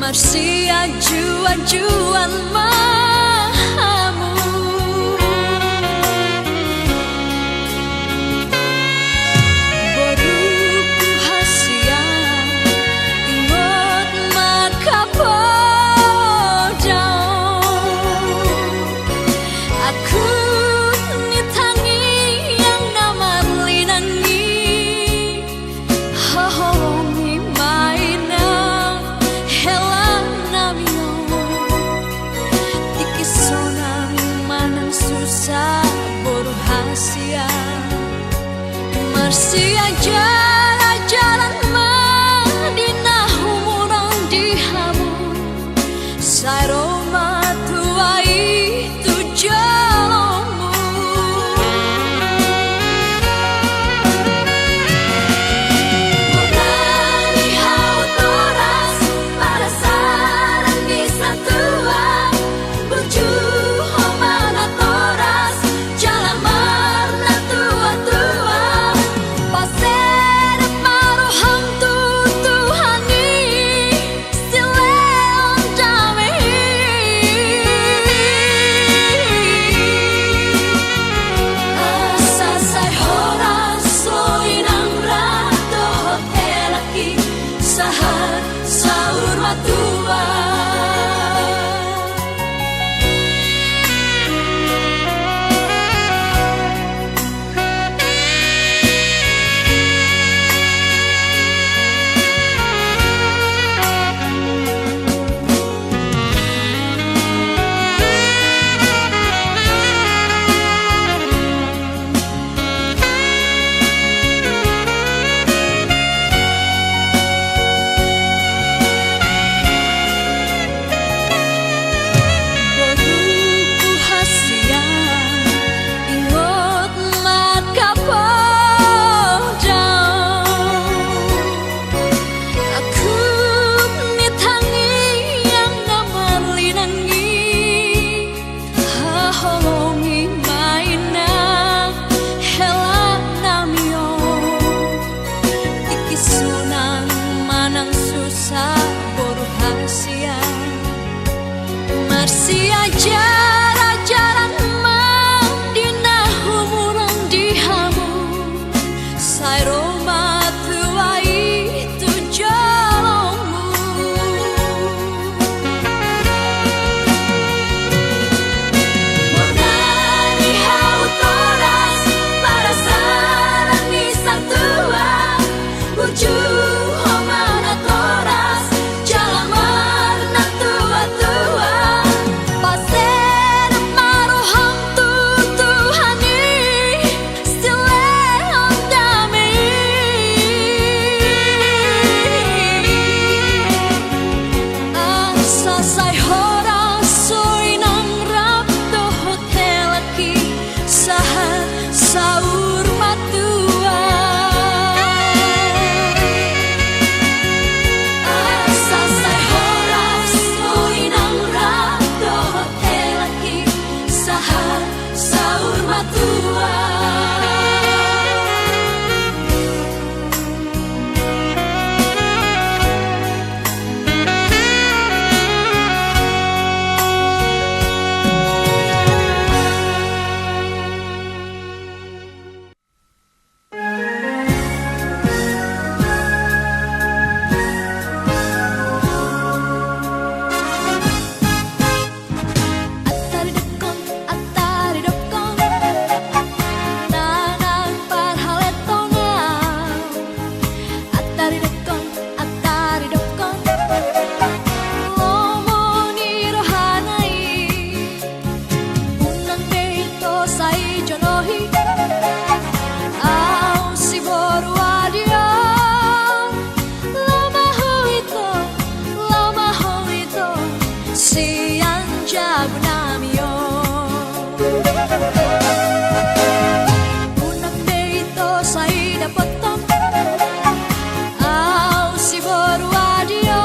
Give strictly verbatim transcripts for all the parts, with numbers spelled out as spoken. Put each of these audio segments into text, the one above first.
Marsianjuanjuan ma hamu. Boruku hasian, ingot ma angka poda on. Angkup ni tangiang na marlinang i, haholongi ma inang hela nami on. Tingki sonang manang susa boru hasian. Marsianjalajalan ma di na humurang di hamu. Sai ro ma tua i tu jolomu. Mardali hau toras, parasaran ni satua. Burju ho ma na toras, jala marnatuatua. Pasedek ma roham tu Tuhan i, silehon dame i. Asa sai horas ho inang rap dohot helak i, sahat saur matua. Boruku hasian, ingot ma angka poda on. Angkup ni tangiang na marlinang i, haholongi ma inang hela nami on. Tingki sonang manang susa boru hasian. Marsianjalajalan ma di na humurang di hamu. Sai ro ma tua i tu jolomu. Mardali hau toras, parasaran ni satua. Burju ho ma na toras, jala marnatuatua. Pasedek ma roham tu Tuhan i, silehon dame i. Asa sai horas ho inang rap dohot helak i, sahat saur matua. Asa sai horas ho inang rap dohot helak i, sahat saur matua. Antaridokkon, antaridokkon, na naeng parhaletoan au. Antaridokkon, antaridokkon, lomo ni rohana i. Unang be ito sai jonohi au siboru adio. Laho ma ho ito, laho ma ho ito, sian jabu nami on. Unang be ito sai dapothon au siboru adio.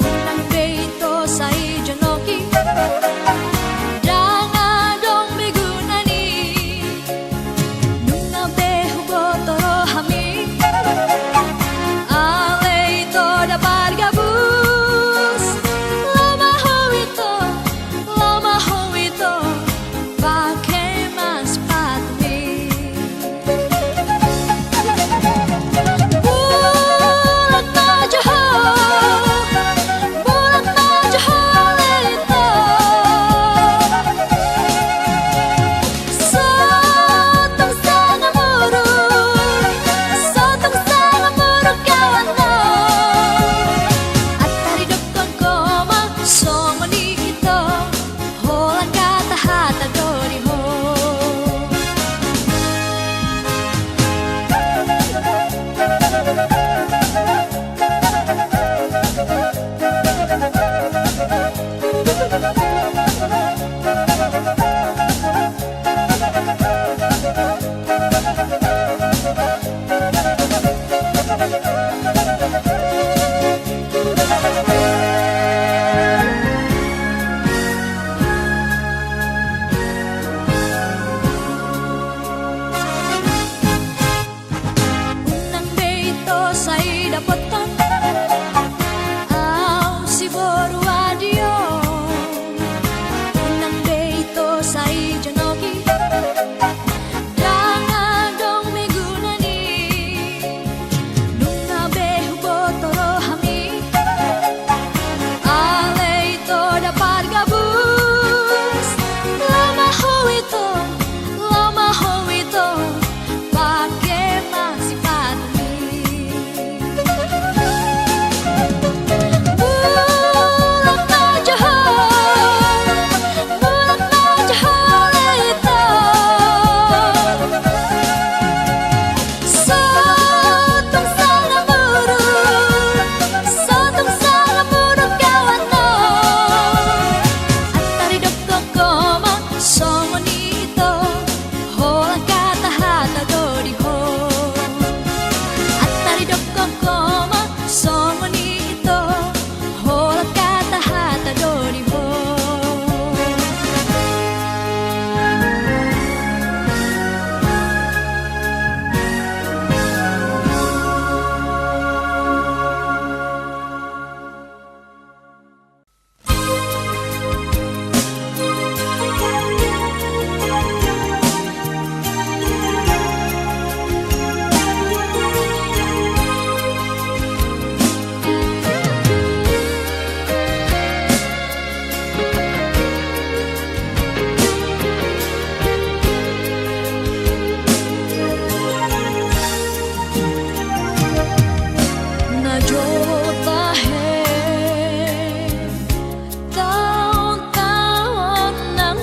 Unang be ito sai jonohi, ndang adong be guna ni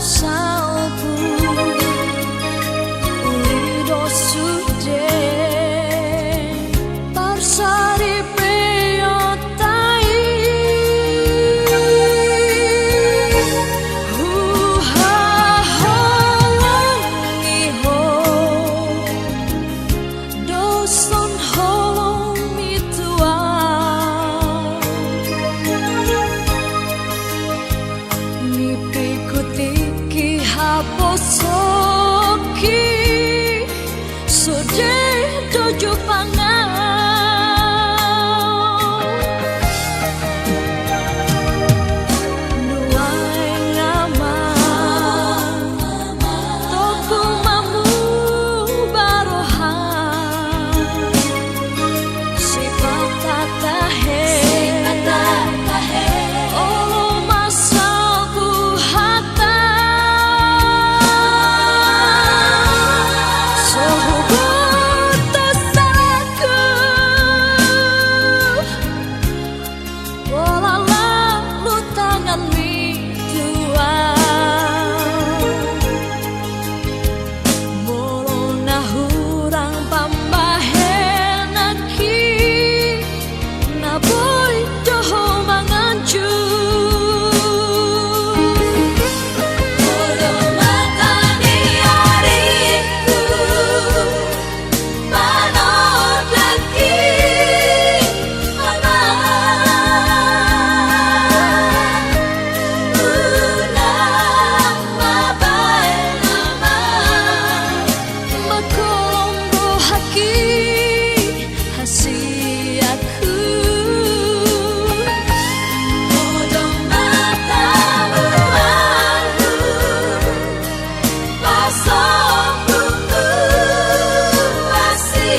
Salpu, uli do sude parsaripeonta i, huhaholongi ho do songon holongmi tu ahu. Nipikut tingki haposoki, sude do jumpang ahu. Nuaeng amang, tompu ma hamu baroha. Sipata tahe, sipata tahe, olo ma salpu hata. So huboto salangku, pola lam do tanganmi tu ahu. Molo na hurang pambahenanki, na boi do ho manganju. Molo mata ni arikku, panondangki, amang. Unang ma baen amang, mangholom rohangki, hasianku. Unang ma tamuanhu, pasombuhu asi.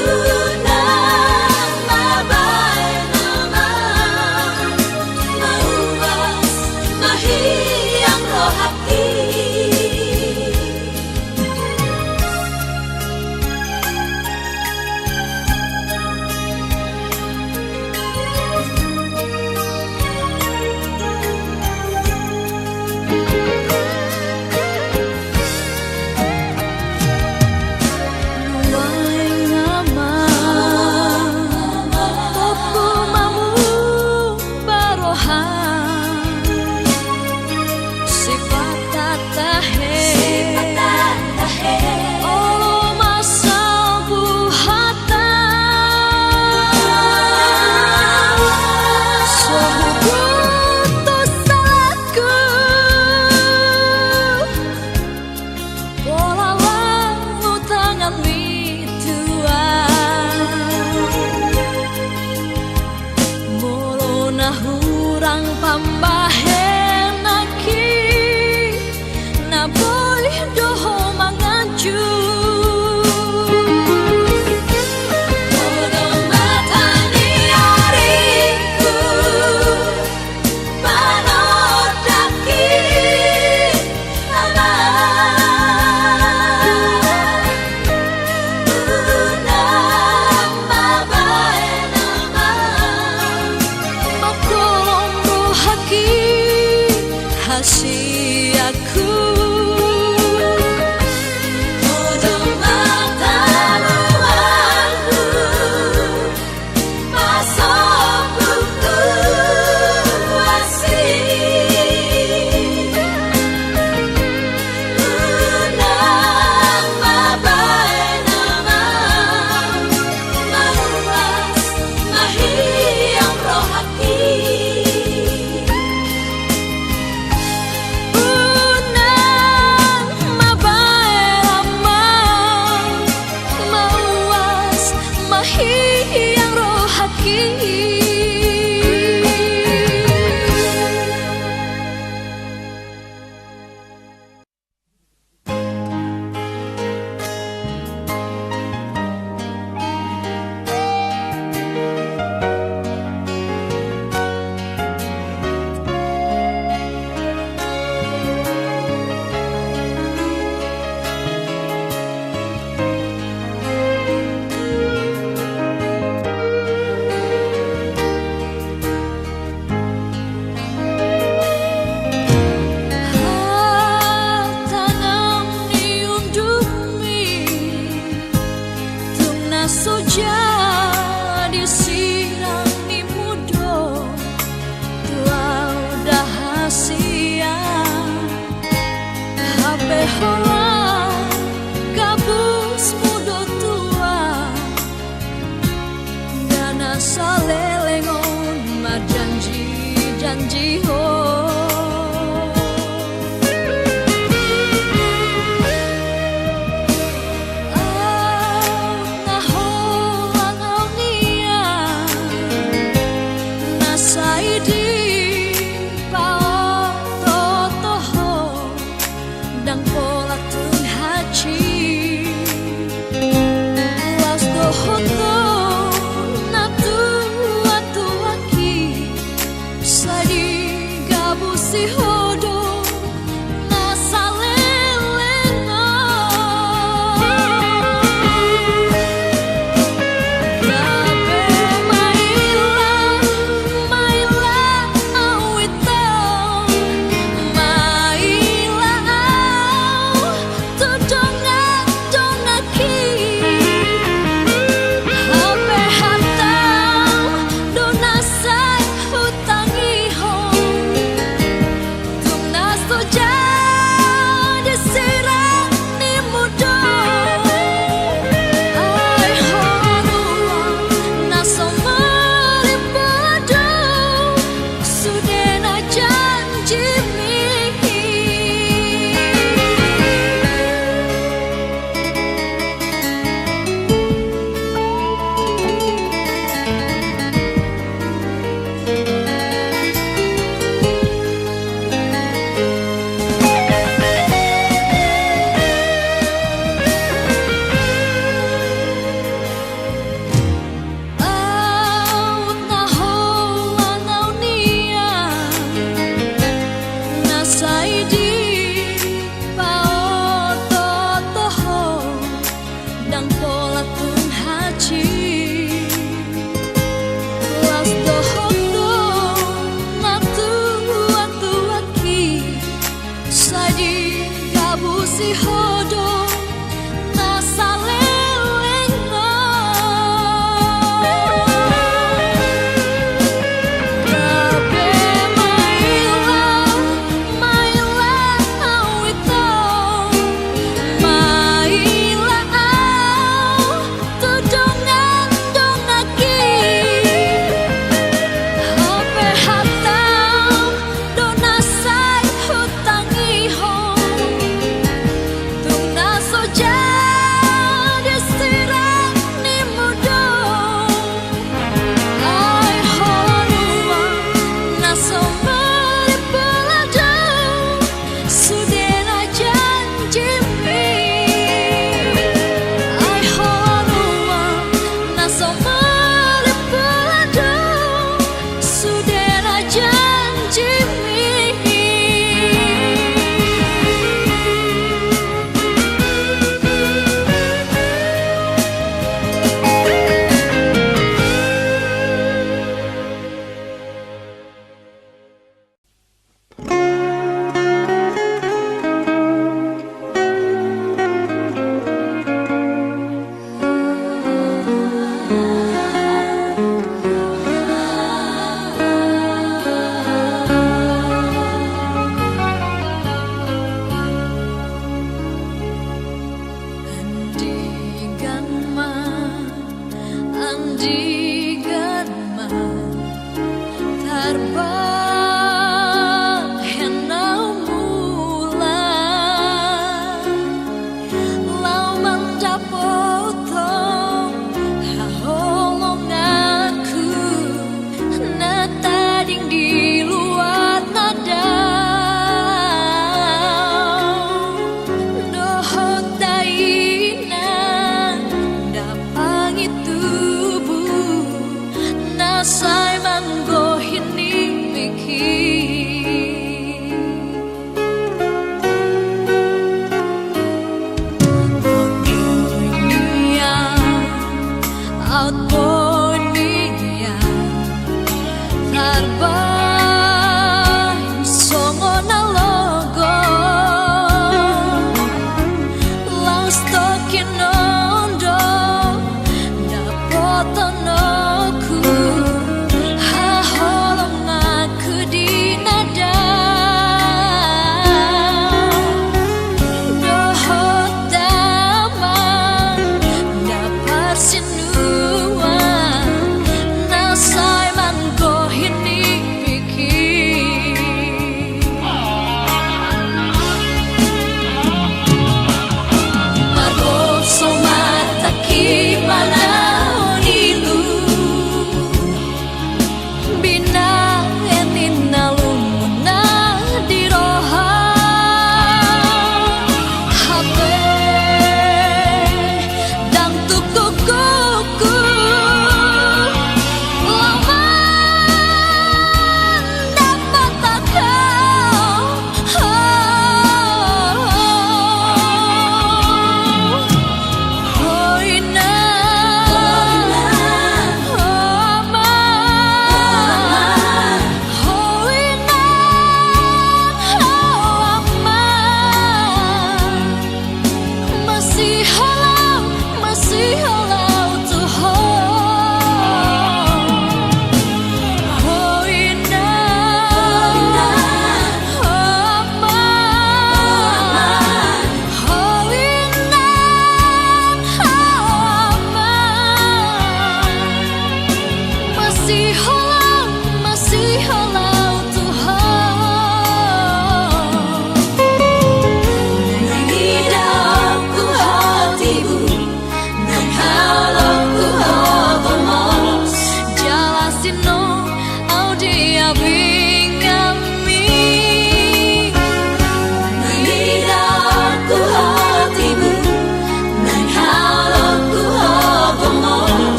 Unang ma baen amang, mauas ma hian rohangki. Nuaeng amang, tompu ma hamu baroha. Sipata tahe, sipata tahe, olo ma salpu hata. So huboto salangku, pola lam do tanganmi tu ahu. Molo na hurang pambahenanki, na boi do ho manganju. Molo mata ni arikku, panondangki, amang. Unang ma baen amang, mangholom rohangki, hasianku. Unang ma tamuanhu, pasombuhu asi. Unang ma baen amang, mauas ma hian rohangki. Unang Janji ho. Aut na holan au nian na sai dipaototo ho. Ndang pola tung hansit. Laos dohot do na tuatuahi, sai digabusi ho do na saleleng on. Gabe maila, maila au ito, maila au tu dongandongangki. Hape hataM do na sai hutangihon. Tung na so jadi sirang nimu do. Ai ho ruang na so malimpar do, sudena janjiMi. Aut na holan au nian na sai dipaototo ho, ndang pola tung hansit. Laos dohot do na tuatuahi, sai digabusi ho do na saleleng on. Gabe maila, maila au ito, maila au tu dongandongangki. Hape hataM do na sai hutangihon.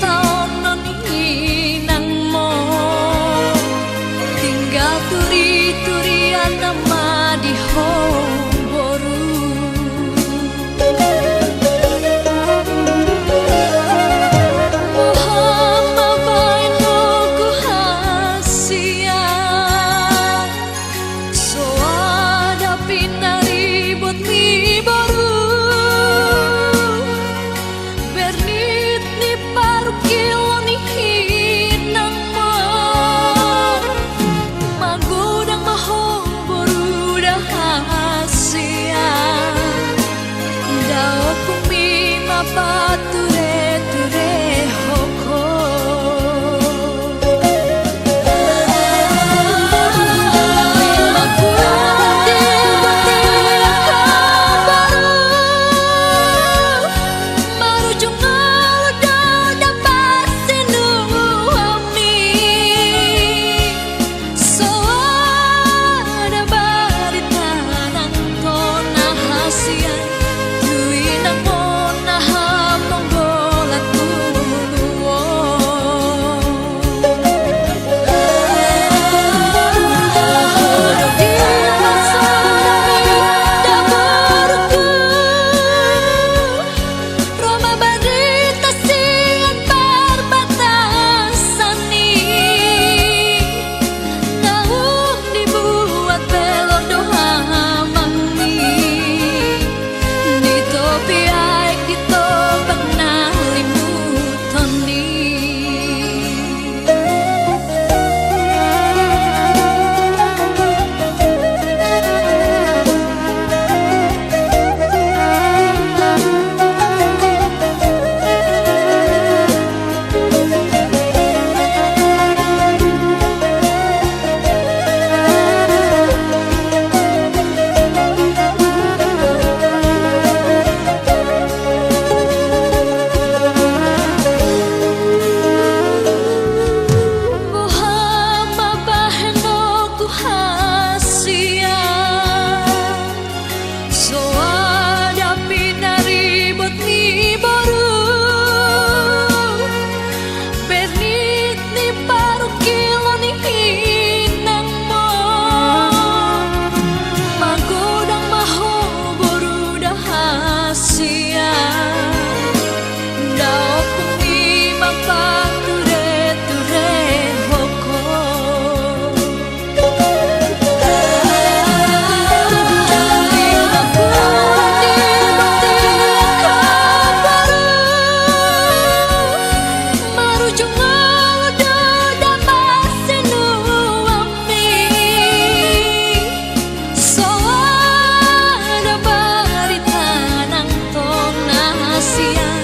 Taonon inangmu, tinggal turi-turian nama di ho boru. Boha ma baen ho tu hasian, so ada pinaribot ni boru. Bernit ni parungkilon ni inangmu, magodang ma ho boru da hasian, da ompung ni ma pature-ture ho. Marujung ngolu do dampar sinuami. So ada barita nang tona hasian, tu inangmu na haponggolan tu luo. Di pasoda mi da boruku, ro ma barita sian parbatasan i. Naung dibuat belor do amang i, di topi aek di toban na limuton i. Boha ma bahen ho tu hasian, so ada pinaribot ni boru. Bernit ni parungkilon ni inangmu, magodang ma ho boru da hasian, da ompung ni ma pature-ture ho. Marujung ngolu do dampar sinuami. So ada barita nang tona hasian,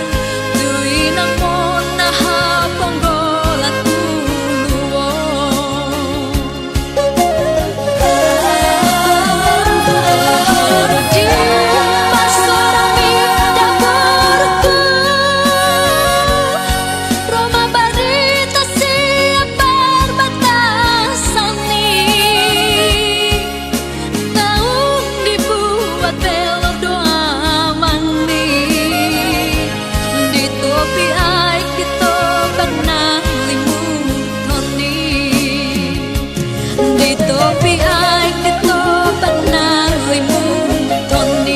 tu inangmu na haponggolan tu luo. Di pasoda mi da boruku, ro ma barita sian parbatasan i. Naung dibuat belor do amang i, di topi aek di toban na limuton i. Di topi aek di toban na limuton i.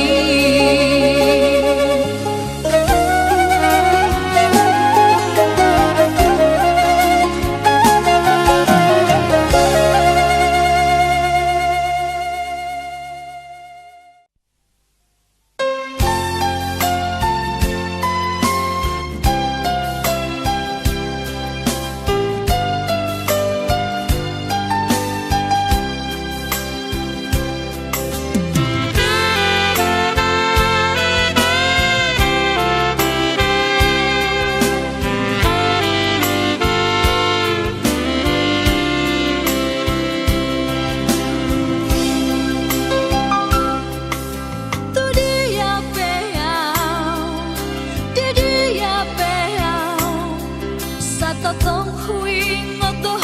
Tu dia pe au, di dia pe au, satongtong huingot do